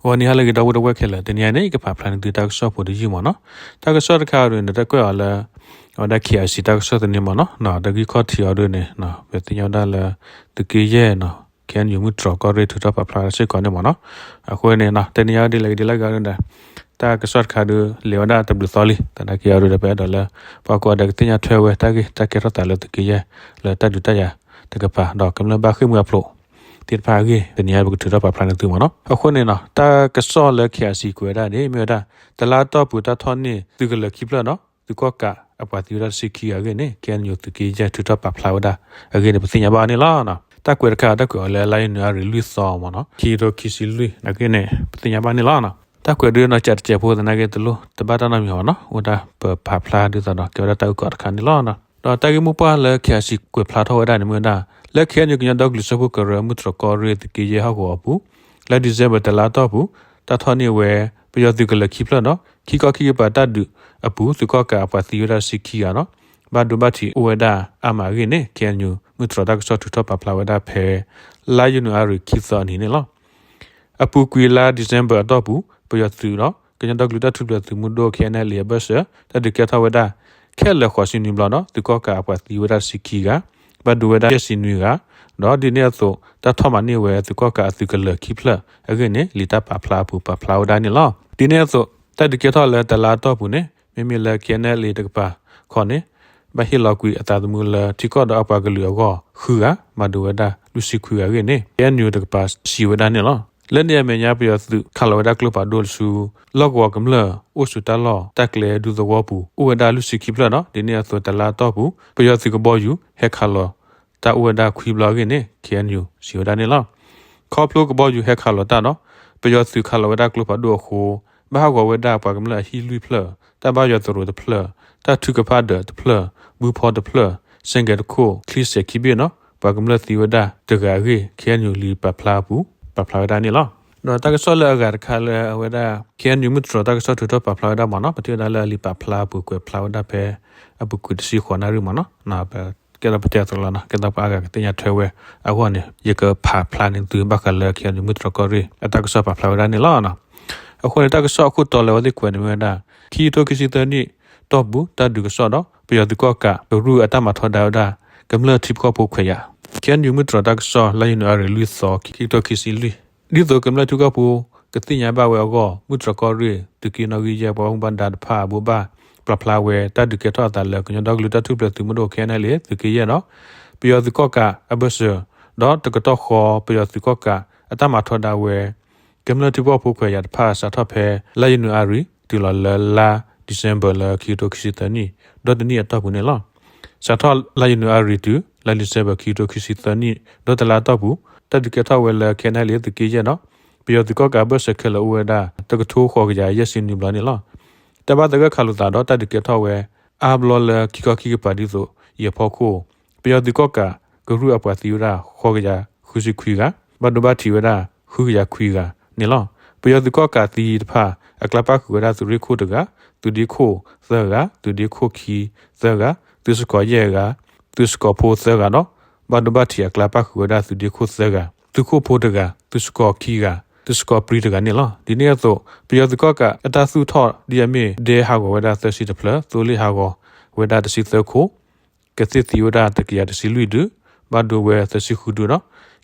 ဂီၤနံၤဟါလၢအဂ့ၤ ဒီပုၢ်ဝဲၢ်ခဲလၢာ်, တနံၤအံၤန့ၣ် ယကဖးဖျါန့ၢ်သုတၢ်ကစီၣ်ဖိတယုၢ်မ့ၢ်နီၤ. တၢ်ကစီၣ်တခါအံၤဒုန့ၣ် တၢ်ကွဲးအီၤလၢ အဝဲဒၣ် ခ့အၣ်စံၣ် တၢ်ကစီၣ်သန့မ့ၢ်နီၤ, တၢ်ဂ့ၢ်ခီၣ်ထံးအံၤဒုန့ၣ် ပသ့ၣ်ညါဝဲဒၣ်လၢ သုးက့ယဲၢ်နီၤ ခ့ၣ်အဲၣ်ယူၣ် မုၢ်တြီၤကီၢ်ရ့ၣ် ထုးထီၣ်ပာ်ဖျါဝဲဒၣ်စ့ၢ်ကီးန့ၣ်မ့ၢ်နီၤ. အဃိန့ၣ်နီၤ တနံၤအံၤဒ်လဲၣ်ဂ့ၤဒ်လဲၣ်ဂ့ၤဒုဒီး တၢ်ကစီၣ်တခါဒု လဲၤဝဲဒၣ်တဘျုးသီလံ, သနာ်က့အံၤဒုဒီး ပအဲၣ်ဒိးလၢ ပှၤကိးဂၤဒဲးကသ့ၣ်ညါထွဲဝဲတၢ်ဂ့ၢ်တၢ်ကဲထီၣ်သးလၢသုးက့ယဲၢ် လၢတၢ်ဒုးတၢ်ယၤတကပၤ ဒီးကမျၢၢ်ဘၣ်ဃ့ၢ်မှံဟးဖျိးသ့ၣ်တဖၣ်အဂ့ၢ် တနံၤအံၤပကထုးထီၣ်ပာ်ဖျါန့ၢ်သုမ့ၢ်နီၤ. အဃိန့ၣ်နီၤ တၢ်ကစီၣ်လၢ ခ့အၣ်စံၣ် ကွဲးဝဲဒၣ်န့ၣ် မ့ၢ်ဝဲဒၣ် တလါအတီၢ်ပူၤ တၢ်ထီၣ်န့ၢ်သုးကလၢၤခံဖျၢၣ်ဒီး သုးကီၣ်ကးအပှၤသံဝဲဒၣ်တဆံခံဂၤအဂ့ၢ်န့ၣ် ခ့ၣ်အဲၣ်ယူၣ် သုးက့ယဲၢ် ထုးထီၣ်ပာ်ဖျါဝဲဒၣ်အဂ့ၢ်န့ၣ် ပသ့ၣ်ညါဘၣ်န့ၣ်လီၤ. တၢ်ကွဲးတခါ တၢ်ကွဲးအီၤလၢ လါယနူၤအါရံၤ လွံၢ်သီမ့ၢ်နီၤ, ခံကထိခံဆံလွံၢ်အဂ့ၢ်န့ၣ် ပသ့ၣ်ညါဘၣ်န့ၣ်လီၤ. တၢ်ကွဲးဒုနီၤ ကးတစဲးဖိသနာ်က့ တလိၣ်တဘၣ်တၢ်နီတမံၤမ့ၢ်နီၤ, အိၣ်ဒၣ်ပပာ်ဖျါဒ်သိးဒီး ကဲဝဲဒၣ်တၢ်အုၣ်ကီၤတခါန့ၣ်လီၤ. ဒီးတၢ်ဂ့ၢ်မိၢ်ပှၢ်လၢ ခ့အၣ်စံၣ် ကွဲးဖျါထီၣ်ဝဲဒၣ်န့ၣ် မ့ၢ်ဝဲဒၣ် လၢ ခ့ၣ်အဲၣ်ယူၣ် ကညီဒီကလုာ်စၢဖှိၣ်ကရၢ မုၢ်တြီၤကီၢ်ရ့ၣ် သုးက့ယဲၢ်ဟီၣ်ကဝီၤအပူၤ လၢ December တလါအတီၢ်ပူၤ တၢ်ထီၣ်န့ၢ်ဝဲ ပယီၤသုးကလၢၤခံဖျၢၣ်ဒီး ခံခီခံကပၤတၢ်ဒုးအပူၤ သုးကီၣ်ကးအပှၤသံဝဲဒၣ်တဆံခံဂၤဒီး ဘၣ်ဒိဘၣ်ထံးအိၣ်ဝဲဒၣ်အါမးအဂ့ၢ်န့ၣ် ခ့ၣ်အဲၣ်ယူၣ် မုၢ်တြီၤတၢ်ကစီၣ် ထုးထီၣ်ပာ်ဖျါဝဲဒၣ်ဖဲ လါယနူၤအါရံၤ ခံသီအနံၤန့ၣ်လီၤ. အပူၤကွံာ်လါ December အတီၢ်ပူၤ ပယီၤသုးဒီး ကညီဒီကလုာ်တၢ်ထူၣ်ဖျဲးသုးမုၢ်ဒိၣ် ခ့ၣ်အဲၣ်ယူၣ် အဘၢၣ်စၢၤ တၢ်ဒုးကဲထီၣ်ဝဲဒၣ် ခဲလၢာ်ဃိးဆံနွံဘျီဒီး သုးကီၣ်ကးအပှၤသံဝဲဒၣ်တဆံခံဂၤ, ဘၣ်ဒိဝဲဒၣ်ယဲၢ်ဆံနွံဂၤ, ဒီးဒ်န့ၣ်အသိး တၢ်ထီၣ်မၤန့ၢ်ဝဲသုးကီၣ်ကးအသုးကလၢၤခံဖျၢၣ်အဂ့ၢ်န့ၣ် လံာ်တၢ်ပာ်ဖျါအပူၤပာ်ဖျါဝဲဒၣ်န့ၣ်လီၤ. ဒ်န့ၣ်အသိး တၢ်ဒုးကဲထီၣ်လၢတလါအတီၢ်ပူၤန့ၣ် မ့မ့ၢ်လၢ ခ့ၣ်အဲၣ်ယူၣ် တကပၤခီန့ၣ် ဘၣ်ဟ့ၣ်လီၤကွံာ်အသးသမူလၢထံကီၢ်ဒီးအပှၤကလုာ်အဂီၢ် ဃုဂၤ, ဘၣ်ဒိဝဲဒၣ်လွံၢ်ဆံခွံဂၤအဂ့ၢ်န့ၣ် ခ့ၣ်အဲၣ်ယူၣ် တကပၤစံးဝဲဒၣ်န့ၣ်လီၤ. လၢန့ၣ်အမဲာ်ညါ ပယီၤသုးခးလီၤဝဲဒၣ်ကျိဖးဒိၣ်တဆူ လီၢ်ကဝီၤကမျၢၢ်အိၣ်ဆိးတၢ်လီၢ်တၢ်ကျဲဒူသဝီပူၤ အိၣ်ဝဲဒၣ်လွံၢ်ဆံခံဖျၢၣ်ဒီး ဒ်န့ၣ်အသိးတလါအတီၢ်ပူၤ ပယီၤသုးကဘီယူၤဟဲခးလီၤတၢ်အိၣ်ဝဲဒၣ်ခွံဘျီအဂ့ၢ်န့ၣ် ခ့ၣ်အဲၣ်ယူၣ် စံးဝဲဒၣ်န့ၣ်လီၤ. ခီဖျိကဘီယူၤဟဲခးလီၤတၢ်ဒီး ပယီၤသုးခးလီၤဝဲဒၣ်ကျိဖးဒိၣ်အဃိ ဘၣ်ဟးဂီၤဝဲဒၣ်ပှၤကမျၢၢ်အဟံၣ်လွံၢ်ဖျၢၣ်, တၢ်ဘၣ်ယွၤသရိာ်တဖျၢၣ်, တၢ်ထုကဖၣ်ဒၢးတဖျၢၣ်, ဘုဖီတဖျၢၣ်, စ့ၣ်ကဲၤတခိၣ်, ချံစဲးခံဘ့ၣ်ဒီး ပှၤကမျၢၢ်သံဝဲဒၣ်တဂၤအဂ့ၢ် ခ့ၣ်အဲၣ်ယူၣ် လံာ်ပာ်ဖျါအပူၤ ပာ်ဖျါဝဲဒၣ်န့ၣ်လီၤ. ဒီးတၢ်ကစီၣ်လၢအဂၤတခါလၢအဝဲဒၣ် ခ့ၣ်အဲၣ်ယူၣ် မုၢ်တြီၤတၢ်ကစီၣ်ထုးထီၣ်ပာ်ဖျါဝဲဒၣ်မ့ၢ်နီၤ, ပထံၣ်ဝဲဒၣ်လၢအလံာ်ပာ်ဖျါအပူၤ ကွဲးဖျါဝဲဒၣ်ဖဲအပူၤကွံာ်တဆံဃိးနၣ်ရံၣ်မ့ၢ်နီၤ, ကဲဒီးပတဲအသိးလီၤနီၤ, ကဲဒီးပှၤအါဂၤကသ့ၣ်ညါထွဲဝဲအဂီၢ်န့ၣ် ယကဖးဖျါန့ၢ်သုဘၣ်ဃးလၢ ခ့ၣ်အဲၣ်ယူၣ် မုၢ်တြီၤကီၢ်ရ့ၣ် အတၢ်ကစီၣ်ပာ်ဖျါဝဲဒၣ်န့ၣ်လီၤ. အဃိန့ၣ် တၢ်ကစီၣ်အခိၣ်တီလၢအဝဲသ့ၣ်ကွဲးန့ၣ်မ့ၢ်ဝဲဒၣ် ခံကထိခံဆံသၢနံၣ်တီၢ်ပူၤ တၢ်ဒုးကစီၣ်ဒီး ပယီၤသုးကီၣ်ကး ကရူၢ်အတၢ်မၤထီဒါဝဲဒၣ် ကမျၢၢ်ထံဖိကီၢ်ဖိခွဲးယာ်, ခ့ၣ်အဲၣ်ယူၣ် မုၢ်တြီၤတၢ်ကစီၣ် လါယနူၤအါရံၤ လွံၢ်သီ ခံကထိခံဆံလွံၢ် ဒ်သိးကမျၢၢ်ထံဖိကီၢ်ဖိကသ့ၣ်ညါဘၣ်ဝဲအဂီၢ် မုၢ်တြီၤကီၢ်ရ့ၣ် သုးက့နီၣ်ဂံၢ်ယဲၢ် ပှၤဘၣ်မူဘၣ်ဒါတဖၣ် ဘိးဘၣ်ပာ်ဖျါဝဲ တၢ်ဒုးကဲထီၣ်အသးလၢ ကညီဒီကလုာ်တၢ်ထူၣ်ဖျဲးသုးမုၢ်ဒိၣ် ခ့ၣ်အဲၣ်ယူၣ် သုးက့ယဲၢ်ဒီး ပယီၤသုးကီၣ်ကးအဘၢၣ်စၢၤ ဒီးတကတီၢ်ဃီ ပယီၤသုးကီၣ်ကးအတၢ်မၤထီဒါဝဲ ကမျၢၢ်ထံဖိကီၢ်ဖိခွဲးယာ်တဖၣ် စးထီၣ်ဖဲလါယနူၤအါရံၤ တုၤလီၤလၢလါ December လၢခံကထိခံဆံသၢနံၣ် ဒီတနံၣ်အတီၢ်ပူၤန့ၣ်လီၤ. စးထီၣ်လါယနူၤအါရံၤတုၤ လါ December ခံကထိခံဆံသၢနံၣ် ဒီတလါအတီၢ်ပူၤ တၢ်ဒုးကဲထီၣ်ဝဲလၢ ခ့ၣ်အဲၣ်ယူၣ် သုးက့ယဲၢ်ဒီး ပယီၤသုးကီၣ်ကးအဘၢၣ်စၢၤခဲလၢာ်အိၣ်ဝဲဒၣ် တကထိဃိးကယၤယဲၢ်ဆံနွံဘျီန့ၣ်လီၤ. တၢ်ဘၣ်သဂၢၢ်ခးလိာ်သးဒီး တၢ်ဒုးကဲထီၣ်ဝဲ အါဘျီလၢခံခီခံကပၤဒ်သိးအံၤအဖီခိၣ် ပယီၤသုးကီၣ်ကး ကရူၢ်အပှၤသံဝဲဒၣ် ဃိးကယၤဃုဆံခွံဂၤ, ဘၣ်ဒိဘၣ်ထံးဝဲဒၣ် ဃုကယၤခွံဂၤန့ၣ်လီၤ. ပယီၤသုးကီၣ်ကးသံတဖၣ် အကျါပၣ်ဃုာ်ဝဲဒၣ် သုးရ့ၣ်ခိၣ်တဂၤ, သုးဒ့ခိၣ်သၢဂၤ, သုးဒ့ခိၣ်ခံသၢဂၤ, သုးစကီၤယဲၢ်ဂၤ, သုးစကီၤဖိသၢဂၤဒီး ဘၣ်ဒိဘၣ်ထံးအကျါပၣ်ဃုာ်ဝဲဒၣ် သုးဒ့ခိၣ်သၢဂၤ, သုးခိၣ်ဖိတဂၤ, သုးစကီၤခံဂၤ, သုးစကီၤပြံတဂၤန့ၣ်လီၤ. ဒ်န့ၣ်အသိး ပယီၤသုးကီၣ်ကးအတၢ်သူၣ်ထီၣ်ဒ်အမ့ၢ် ဒဲဟးဂီၤဝဲဒၣ်သၢဆံတဖျၢၣ်, သိလ့ၣ်ဟးဂီၤဝဲဒၣ်တဆံသၢခိၣ်, ကသ့ၣ်သံဝဲဒၣ်တကယၤတဆံလွံၢ်ဒု, ဘၣ်ဒိဝဲသၢဆံဃုဒုဒီး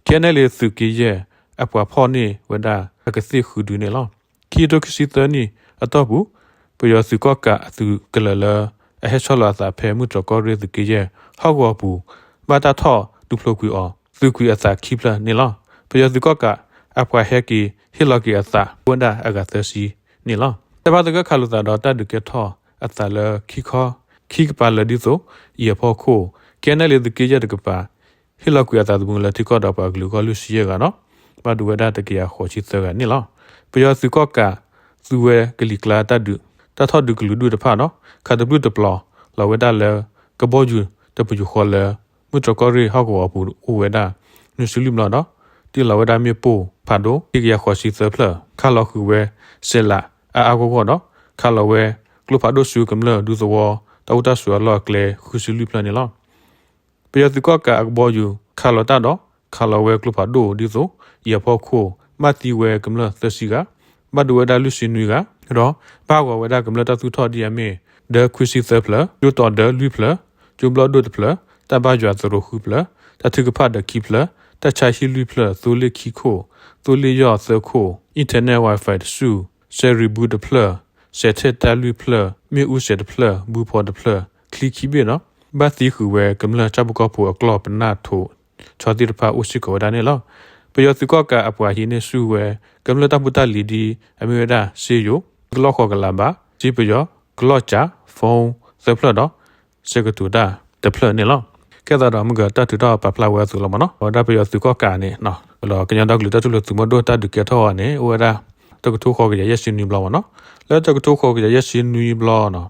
ခ့ၣ်အဲၣ်ယူၣ် သုးက့ယဲၢ် အပှၤဖီၣ်န့ၢ်ဝဲဒၣ်အကသ့ၣ်ဃုဒုန့ၣ်လီၤ. ခံကထိခံဆံသၢနံၣ်အတီၢ်ပူၤ ပယီၤသုးကီၣ်ကးအသုးကလၢၤလၢ အဟဲဆီလီၤအသးဖဲမုၢ်တြီၤကီၢ်ရ့ၣ် သုးက့ယဲၢ်ဟီၣ်ကဝီၤပူၤ ဘၣ်တၢ်ထီၣ်ဒုးဖျိးကွံာ်အီၤ သုးကွံာ်အသးခံဖျၢၣ်န့ၣ်လီၤ. ပယီၤသုးကီၣ်ကးအပှၤဟဲက့ၤဟ့ၣ်လီၤက့ၤအသး အိၣ်ဝဲဒၣ်အဂၤသၢဆံန့ၣ်လီၤ. တၢ်ဘၣ်သဂၢၢ်ခးလိာ်သးဒီး တၢ်ဒုးကဲထီၣ်အသးလၢခံခီခံကပၤလၢာ်ဒ်သိးအံၤအဖီခိၣ် ခ့ၣ်အဲၣ်ယူၣ် သုးက့ယဲၢ်တကပၤ ဟ့ၣ်လီၤကွံာ်အသးသမူလၢထံကီၢ်ဒီးပှၤကလုာ်အဂီၢ်လွံၢ်ဆံယဲၢ်ဂၤဒီး ဘၣ်ဒိဝဲဒၣ်တကယၤဃိးဆံသၢဂၤန့ၣ်လီၤ. ပယီၤသုးကီၣ်ကး သူဝဲကလံၤကျါတၢ်ဒုး တၢ်ထီၣ်ဒုးကလုာ်ဒူၣ်တဖၣ်ဒီး ခးတဘျုးတပျီၤလီၤဝဲဒၣ်လၢ ကဘီယူၤတပယူာ်ဃီလၢ မုၢ်တြီၤကီၢ်ရ့ၣ်ဟီၣ်ကဝီၤအပူၤအိၣ်ဝဲဒၣ် နွံဆံလွံၢ်ဘျီဒီး တ့ၢ်လီၤဝဲဒၣ်မ့ၣ်ပိၢ်ဖးဒိၣ် ခံကယၤဃိးဆံသၢဖျၢၣ်, ခးလီၤဃုာ်ဝဲစဲးလးအါအါဂီၢ်ဂီၢ်ဒီး ခးလီၤဝဲကျိဖးဒိၣ်ဆူကမျၢၢ်ဒူသဝီတၢ်အိၣ်တၢ်ဆိးအလီၢ်အကျဲ ဃုဆံလွံၢ်ဖျၢၣ်န့ၣ်လီၤ. ပယီၤသုးကီၣ်ကးအကဘီယူၤ ခးလီၤတၢ်ဒီး ခးလီၤဝဲကျိဖးဒိၣ်ဒ်သိးအံၤအဖီခိၣ် ဘၣ်သံဝဲကမျၢၢ်သၢဆံဂၤ, ဘၣ်ဒိဝဲဒၣ်လွံၢ်ဆံနွံဂၤ, ဒီးဘၣ်ဂီၤဝဲဒၣ်ကမျၢၢ်တၢ်သူၣ်ထီၣ်ဒ်အမ့ၢ် ဒၢခွံဆံသၢဖျၢၣ်, ကၠိတီဒၢလွံၢ်ဖျၢၣ်, ကၠိဘျီၣ်ဒိၣ်တဖျၢၣ်, တၢ်ဘါယွၤသရိာ်ဃုဖျၢၣ်, တၢ်ထုကဖၣ်ဒၢးခံဖျၢၣ်, တၢ်ဆါဟံၣ်လွံၢ်ဖျၢၣ်, သိလ့ၣ်ခံခိၣ်, သိလ့ၣ်ယီၢ်သၢခိၣ်, internet Wi-Fi တဆူၣ်, စဲရံဘူတဖျၢၣ်, စဲးထဲၣ်တၢ်လွံၢ်ဖျၢၣ်, မ့ၣ်အူစဲးတဖျၢၣ်, ဘုဖီတဖျၢၣ်, ချံခံဘ့ၣ်ဒီး ဘၣ်သံဃုာ်ဝဲကမျၢၢ်ဆၣ်ဖိကီၢ်ဖိအကျီၢ်ပနၢ်ထိးဆီသ့ၣ်တဖၣ်အိၣ်စ့ၢ်ကီးဝဲဒၣ်န့ၣ်လီၤ. ပယီၤသုးကီၣ်ကးအပှၤဟံးန့ၢ်ဆူၣ်ဝဲ ကမျၢၢ်တၢ်ဖိတၢ်လံၤဒ်အမ့ၢ်ဝဲဒၣ် စ့ယိၤ, ကလီၢ်ဃိးကလးဘး, စ့ပယီၤ, ကလီၢ်ကၠး, phone သၢဖျၢၣ်ဒီး စဲးကတိၤတၢ်တဖျၢၣ်န့ၣ်လီၤ. ကဲသးဒီးမုၢ်ကတၢၢ်ထုးထီၣ်ပာ်ဖျါဝဲအသိးလီၤမ့ၢ်နီၤ, အဝဲဒၣ်ပယီၤသုးကီၣ်ကးန့ၣ် ဒီးကညီဒီကလုာ်တၢ်ထူၣ်ဖျဲးသုးမုၢ်ဒိၣ်တၢ်ဒုးကဲထီၣ်အီၤန့ၣ် အိၣ်ဝဲဒၣ် တကထိဃိးကယၤယဲၢ်ဆံနွံဘျီမ့ၢ်နီၤ, လၢတကထိဃိးကယၤယဲၢ်ဆံနွံဘျီနီၤ,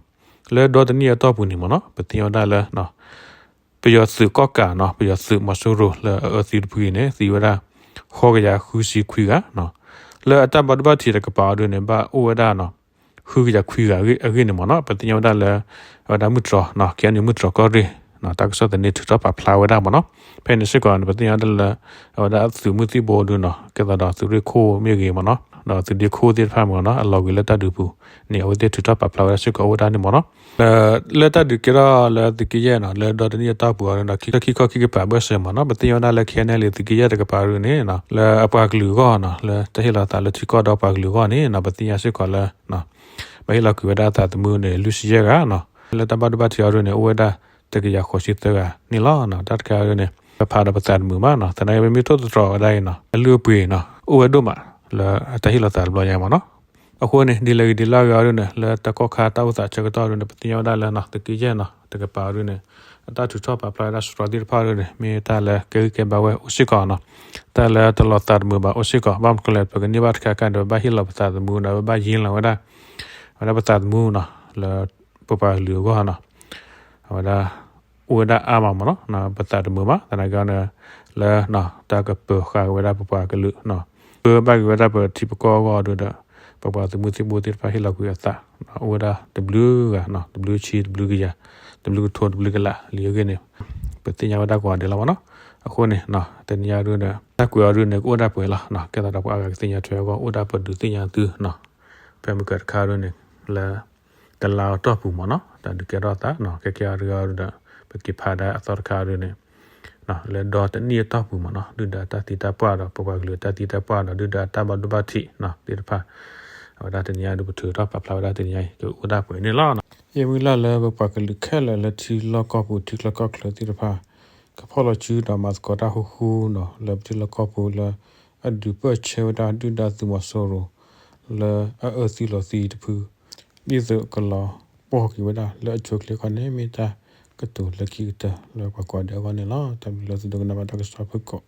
လၢဒီတနံၣ်အတီၢ်ပူၤန့ၣ်မ့ၢ်နီၤ, ပသ့ၣ်ညါဝဲဒၣ်လၢ ပယီၤသုးကီၣ်ကးနီၤ, ပယီၤသုးမီၤစိရိၤလၢအအၢသံတဖုအံၤန့ၣ် သံဝဲဒၣ် ဃိးကယၤဃုဆံခွံဂၤနီၤ, လၢအတၢ်ဘၣ်ဒိဘၣ်ထံးတကပၤအီၤဒ်န့ၣ် ဘၣ်အိၣ်ဝဲဒၣ်နီၤ ဃုကယၤခွံဂၤအဂ့ၢ်န့ၣ်မ့ၢ်နီၤ, ပသ့ၣ်ညါဝဲဒၣ်လၢ အဝဲဒၣ်မုၢ်တြီၤနီၤ, ခဲအံၤန့ၣ် မုၢ်တြီၤကီၢ်ရ့ၣ် တၢ်ကစီၣ်သန့ထုးထီၣ်ပာ်ဖျါဝဲဒၣ်မ့ၢ်နီၤ, ဖဲန့ၣ်စ့ၢ်ကီးန့ၣ် ပသ့ၣ်ညါဝဲဒၣ်လၢ အဝဲဒၣ်သုးမုၢ်သံၣ်ဘိဒုနီၤ, ကဲသးဒီးသုးရ့ၣ်ခိၣ်မ့ၢ်ဂ့ၤမ့ၢ်နီၤ, ဒီးသုးဒ့ခိၣ်သ့ၣ်တဖၣ်မ့ၢ်နီၤ, အလီၤဂ့ၤလၢတၢ်ဒုးပူၤန့ၣ် အဝဲသ့ၣ်ထုးထီၣ်ပာ်ဖျါဝဲဒၣ်စ့ၢ်ကီးအိၣ်ဝဲဒၣ်န့ၣ်မ့ၢ်နီၤ, လၢတၢ်ဒုးကဲထီၣ်လၢသုးက့ယဲၢ်နီၤ, လၢဒီတနံၣ်အတီၢ်ပူၤအီၤန့ၣ်ဒီး ခံခီခံကပၤဘၢၣ်စၢၤမ့ၢ်နီၤ, ပသ့ၣ်ညါဝဲဒၣ်လၢ ခဲအံၤန့ၣ် လၢသုးက့ယဲၢ်တကပၤဒုန့ၣ် လၢအပှၤကလုာ်အဂီၢ်နီၤ, လၢတၢ်ဟ့ၣ်လီၤသးလၢထံကီၢ်ဒီးပှၤကလုာ်အဂီၢ်န့ၣ်နီၤ, ပသ့ၣ်ညါစ့ၢ်ကီးလၢ ဘၣ်ဟ့ၣ်လီၤကွံာ်ဝဲဒၣ်သးသမူန့ၣ် လွံၢ်ဆံယဲၢ်ဂၤနီၤ, လၢတၢ်ဘၣ်ဒိဘၣ်ထံးအီၤဒုန့ၣ် အိၣ်ဝဲဒၣ် တကယၤဃိးဆံသၢဂၤန့ၣ်လီၤ. တၢ်တခါအီၤဒုန့ၣ် ပဖးဒီးပသးသမူမးနီၤ, သနာ်က့ ပမ့ၢ်ထိၣ်သတြီၤဝဲဒၣ်အံၤနီၤ, အလုၢ်အပှ့ၤနီၤ အိၣ်ဝဲဒိၣ်မး လၢတၢ်ဟ့ၣ်လီၤသးတဘျီညါမ့ၢ်နီၤ, အဃိန့ၣ် ဒ်လဲၣ်ဂ့ၤဒ်လဲၣ်ဂ့ၤအီၤဒုန့ၣ် လၢတၢ်ကီၢ်ခါတၢ်အိၣ်သးဆၢကတီၢ်ဒုန့ၣ် ပသ့ၣ်ညါဝဲဒၣ်လၢနီၤ သုးက့ယဲၢ်နီၤ တကပၤအီၤဒုန့ၣ် အတၢ်ထုးထီၣ်ပာ်ဖျါဝဲဒၣ်စရီသ့ၣ်တဖၣ်ဒုန့ၣ် မ့ၢ်တၢ်လၢကဲဂံၢ်ကဲဘါဝဲအိၣ်စ့ၢ်ကီးနီၤ, တၢ်လၢတလီၤသးတမုာ်ဘၣ်အိၣ်စ့ၢ်ကီး, ဘၣ်မနုၤလဲၣ် ပကန့ၢ်ဘၣ်တခါခါန့ၣ် ပဘၣ်ဟ့ၣ်လီၤပသးသမူဒီး ပဘၣ်ယ့လီၤဝဲဒၣ် အဝဲဒၣ်ပသးသမူနီၤ လၢပပှၤကလုာ်အဂီၢ်နီၤ, အဝဲဒၣ် အိၣ်ဝဲဒၣ်အါမးမ့ၢ်နီၤ, ပသးတမုာ်ဘၣ် သနာ်က့န့ၣ် လၢ တၢ်ကပၢၤဃာ်က့ၤဝဲဒၣ်ပပှၤကလုာ်နီၤ, ပၢဘၣ်က့ၤဝဲဒၣ်ပထံပကီၢ်အဂီၢ်ဒုဒီး ပပှၤသုးမုၢ်သံၣ်ဘိသ့ၣ်တဖၣ်ဟ့ၣ်လီၤကွံာ်အသး အိၣ်ဝဲဒၣ်တဘျုးဂၤနီၤ, တဘျုးဆံ တဘျုးကယၤ တဘျုးကထိ တဘျုးကလးလံအဂ့ၢ်န့ၣ် ပသ့ၣ်ညါဝဲဒၣ်ကိးဂၤဒဲးလီၤမ့ၢ်နီၤ, အဃိန့ၣ် တနံၤညါဒုဒီး တၢ်ကွဲးအီၤဒုန့ၣ် ကအိၣ်ဒၣ်ပှဲၤလီၤ, ကဲသးဒီးပှၤအါဂၤကသ့ၣ်ညါထွဲအဂီၢ် အိၣ်ဒၣ်ပှၤဒုးသ့ၣ်ညါသုနီၤ, ဖဲမုၢ်ကတခါဒုန့ၣ် လၢ တလါအတီၢ်ပူၤမ့ၢ်နီၤ တၢ်ဒုးကဲထီၣ်သး ခဲကဲအီၤဒုဒီး ပက့ၤဖးဒၣ်အသီတခါဒုန့ၣ် လၢဒီတနံၣ်အတီၢ်ပူၤမ့ၢ်နီၤ ဒုၣ်ဒါတၢ်သံတၢ်ပှၢ်ဒီး ပပှၤကလုာ်တၢ်သံတၢ်ပှၢ်ဒီး ဒုၣ်ဒါတၢ်ဘၣ်ဒိဘၣ်ထံးသ့ၣ်တဖၣ် အဝဲဒၣ်တနံၤညါဒုပထုးထီၣ်ပာ်ဖျါဝဲဒၣ်တနံၤညါအံၤ ကအိၣ်ဒၣ်ပှဲၤန့ၣ်လီၤ. ယမုၢ်လၢ်လၢပပှၤကလုာ်ခဲလၢာ်လၢထံလီၢ်ကီၢ်ပူၤ ထံချၢကီၢ်ချၢသ့ၣ်တဖၣ် ကဖီၣ်လီၤစုဒီးမၤသကိးတၢ်ဃူဃူနီၤ လၢပထံလီၢ်ကီၢ်ပူၤလၢ အဒုးပၢၢ်ဆၢဝဲဒၣ်ဒုၣ်ဒါသုးမီၤစိရိၤ လၢအအၢသံလီၤသံတဖု ဒ်သိးကလီၤပှီၢ်က့ၤဝဲဒၣ်လၢအဆိအချ့အဂီၢ်န့ၣ် မ့ၢ်တၢ်ကတိၤလၢခံကတၢၢ်လၢပှၤကိးဂၤဒဲးအဂီၢ်န့ၣ်လီၤ. တၢ်ဘျုးလၢသုဒိကနၣ်ဘၣ်တၢ်ကစီၣ်ဖုၣ်ကိာ်